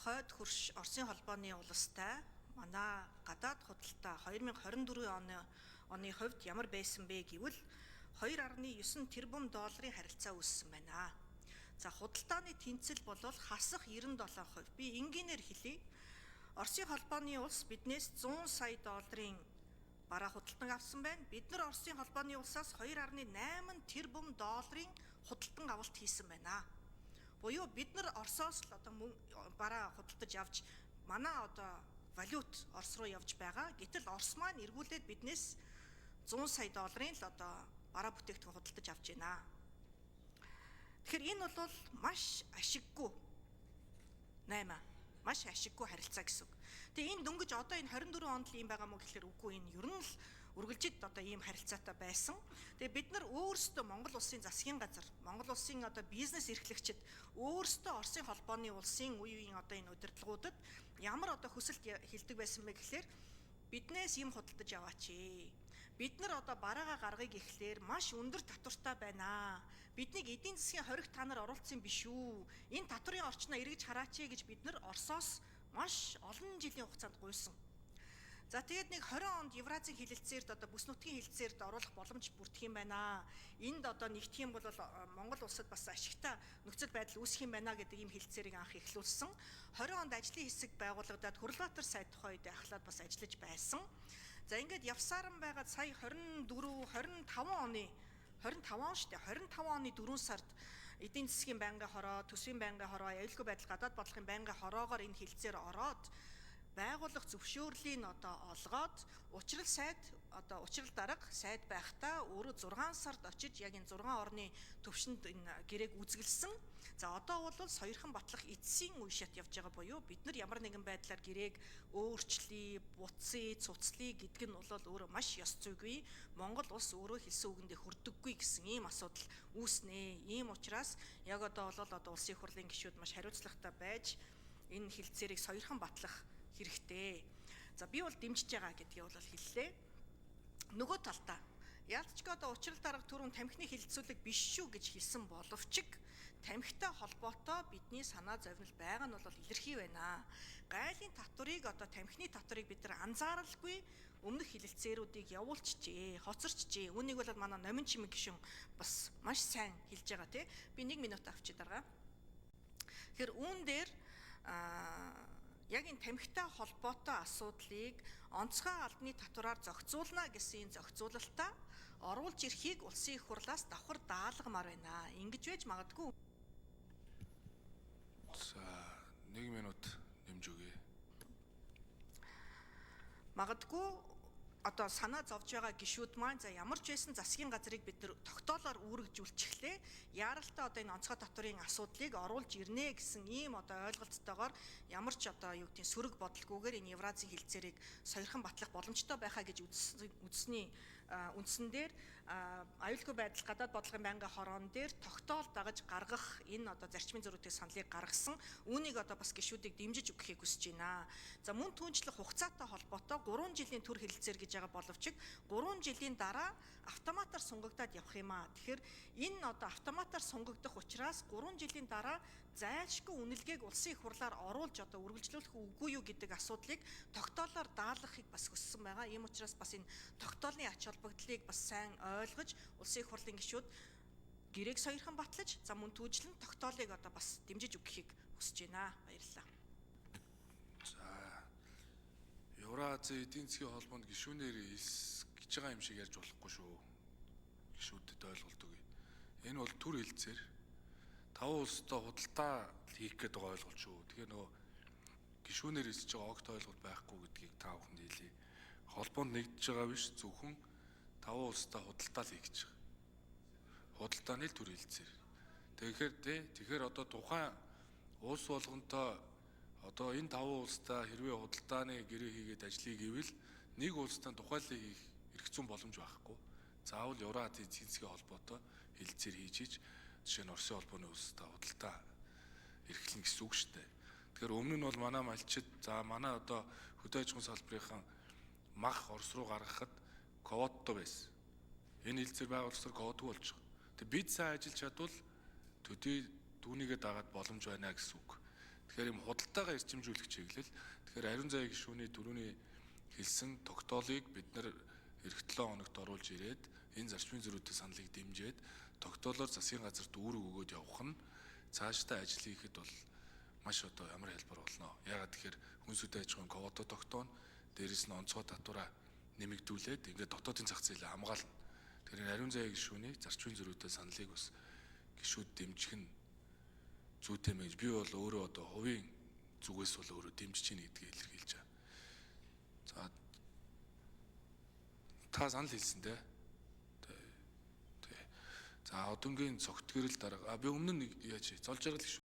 Хойд хөрш Оросын холбооны улстай манай гадаад худалдаа 2024 оны хувьд ямар байсан бэ гэвэл 2.9 тэрбум долларын харилцаа үүссэн байна. За, худалдааны тэнцэл бол хасах 97%. Би энгийнээр хэлье. Оросын холбооны улс биднээс 100 сая долларын бараа худалдан авсан байна. Бид нар Оросын холбооны улсаас 2.8 тэрбум долларын худалдан авалт хийсэн байна. Буюу бид нар Оросоос л одоо бараа худалдаж авч манай одоо валют Орос руу явж байгаа. Гэтэл Орос маань эргүүлээд биднээс 100 сая долларын л одоо бараа бүтээгдэхүүн худалдаж авч байна. Тэгэхээр энэ бол маш ашиггүй 8 маш ашиггүй харилцаа гэсэн үг. Тэгээ энэ дөнгөж одоо энэ 24 онд л ийм байгаа мó гэхэлэр үгүй, энэ ер нь л үргэлжид одоо ийм харилцаатай байсан. Тэгээ бид нар өөрсдөө Монгол улсын засгийн газар, Монгол улсын одоо бизнес эрхлэгчид өөрсдөө Оросын холбооны улсын үе үеийн одоо энэ удирдлагуудад ямар одоо хүсэлт хилдэг байсан бэ гэхлээр биднээс юм худалдаж аваач ээ. Бид нар одоо бараагаа гаргая гэхлээр маш өндөр татвартай байна. Биднийг эдийн засгийн хориг та нар оруулсан биш үү? Энэ татварын орчноо эргэж хараач ээ гэж бид нар Оросоос маш олон жилийн хугацаанд гуйсан. За, тэгээд нэг 20 онд Евразийн хэлэлцээрт одоо бүс нутгийн хэлэлцээрт оруулах боломж бүрдэх юм байна. Энд одоо нэгдэх юм бол Монгол улсад бас ашигтай нөхцөл байдал үүсэх юм байна гэдэг ийм хэлэлцээрийг анх эхлүүлсэн. 20 онд ажлын хэсэг байгуулагдаад Хөрлөбаатар сайд тухай үед ахлаад бас ажиллаж байсан. За, ингээд явсаар нь байгаад сая 24 25 оны 25 он шүү дээ. 25 оны 4 сард эдийн засгийн байнгын хороо, төсвийн байнгын хороо, аюулгүй байдал гадаад бодлогын байнгын хороогоор энэ хэлцээр ороод байгуулах зөвшөөрлийн одоо олгоод учрал сайд одоо учрал дарга сайд байхдаа өөрөө 6 сард очиж яг энэ 6 орны төвшөнд энэ гэрээг үзэгэлсэн. За, одоо бол соёрхон батлах эцсийн үе шат явж байгаа буюу бид нар ямар нэгэн байдлаар гэрээг өөрчлөе, буцъя, цуцлая гэдэг нь бол өөрөө маш ёс зүйгүй. Монгол улс өөрөө хэлсэн үгэндээ хүрдэггүй гэсэн ийм асуудал үүснэ. Ийм учраас яг одоо бол одоо улсын их хурлын гишүүд маш хариуцлагатай байж энэ хэлцээрийг соёрхон батлах хэрэгтэй. За, би бол дэмжиж байгаа гэдгийг бол хэллээ. Нөгөө талдаа ялцчгүй одоо учрал дарга түрүүн тамхины хилцүүлэг биш шүү гэж хэлсэн боловч тамхитай холбоотой бидний санаа зовнил байгаа нь бол илэрхий байна. Гайлын татварыг одоо тамхины татварыг бид нар анзааралгүй өмнөх хилэлцээрүүдийг явуулчихжээ, хоцорчжээ. Үүнийг бол манай номин чимэг гишүүн бас маш сайн хэлж байгаа тий. Би 1 минут авчи дарга. Тэгэхээр үүн дээр яг энэ тамхитай холбоотой асуудлыг онцгой албаны татвараар зохицуулна гэсэн энэ зохицуулалтаа оруулж ирэхийг улсын их хурлаас давхар даалгамаар байна. Ингэж байж магадгүй. За, 1 минут нэмж өгье. Магадгүй одоо санаа зовж байгаа гишүүд маань за ямар ч байсан засгийн газрыг бид нар тогтоолоор үүрэгжүүлчихлээ. Яаралтай одоо энэ онцгой татварын асуудлыг оруулж ирнэ гэсэн ийм одоо ойлголттойгоор ямар ч одоо юу гэдгийг сөрөг бодолгүйгээр энэ Евразийн хэлцээрийг сойрхон батлах боломжтой байхаа гэж үзсний үндсэн дээр аюулгүй байдал гадаад бодлогын байнгын хороон дээр тогтоол дагаж гаргах энэ одоо зарчмын зөрүүтэй саналыг гаргасан. Үүнийг одоо бас гишүүдийг дэмжиж өгөхийг хүсэж байна. За, мөн түүнчлэх хугацаатай холбоотой 3 жилийн төр хэлэлцээр гэж байгаа боловч 3 жилийн дараа автоматар сунгагдаад явах юм аа. Тэгэхээр энэ одоо автоматар сунгагдах учраас 3 жилийн дараа зайлшгүй үнэлгээг улсын их хурлаар оруулж одоо үргэлжлүүлэх үгүй юу гэдэг асуудлыг тогтоолоор даалгахыг бас хүссэн байгаа. Ийм учраас бас энэ тогтоолны ач холбогдлыг бас сайн ойлгож улсын их хурлын гишүүд гэрээг соёрхон батлаж, за мөн түүжлэн тогтоолыг одоо бас дэмжиж өгөхийг хүсэж байна. Баярлалаа. За, Евразийн эдийн засгийн холбоонд гишүүнээр элс гэж байгаа юм шиг ярьж болохгүй шүү. Гишүүдэд ойлголт өгье. Энэ бол төр хэлцээр таван улстай худалдаа хийх гээд байгаа ойлголт шүү. Тэгэхээр нөгөө гишүүнээр элсэж байгаа огт ойлголт байхгүй гэдгийг та бүхэнд хэлье. Холбоонд нэгдэж байгаа биш, зөвхөн таван улстай худалдаа л хийх гэж байгаа. Худалдааны л төр хэлцээр. Тэгэхээр одоо тухайн улс болгонтой одоо энэ таван улстай хэрвээ худалдааны гэрээ хийгээд ажлыг гэвэл нэг улстай тухайлан хийх эрх зүйн боломж байхгүй. Заавал Евразийн эдийн засгийн холбоотой хэлцээр хийж иж жишээ нь Оросын холбооны улстай худалдаа эрхлэн гэсэн үг шүү дээ. Тэгэхээр өмнө нь бол манай малчид за манай одоо хөдөө аж ахуйн салбарын мах Орос руу гаргахад квоттой байсан. Энэ хэлцээр байгуулсаар квотгүй болж байгаа. Тэг бид сайн ажиллаж чадвал төдий түүнийгээ дагаад боломж байна гэсэн үг. Тэгэхээр юм худалдаагаа эрчимжүүлэх чиглэл. Тэгэхээр ариун заяа гишүүний түрүүний хэлсэн тогтоолыг бид нар эх 7 хоногт оруулж ирээд энэ зарчмын зөрүүтэй саналыг дэмжиж тогтоолоор засгийн газарт үүрэг өгөөд явах нь цаашдаа ажил хийхэд бол маш одоо ямар хэлбэр болно. Яагаад тэгэхээр хүнсүдэ аж ахуйн квота тогтооно, дээрэс нь онцгой татвараа нэмэгдүүлээд ингээд дотоодын зах зээлээ хамгаална. Тэгэхээр энэ ариун заяа гишүүний зарчмын зөрүүтэй саналыг бас гишүүд дэмжих нь зүйтэй мэж би бол өөрөө одоо хувийн зүгээс бол өөрөө дэмжиж гин гэдгийг илэрхийлж байгаа. За та санал хэлсэн те. Тэ. За одонгийн цогт гэрэл дарга. А би өмнө нь яаж зол жаргал гişүү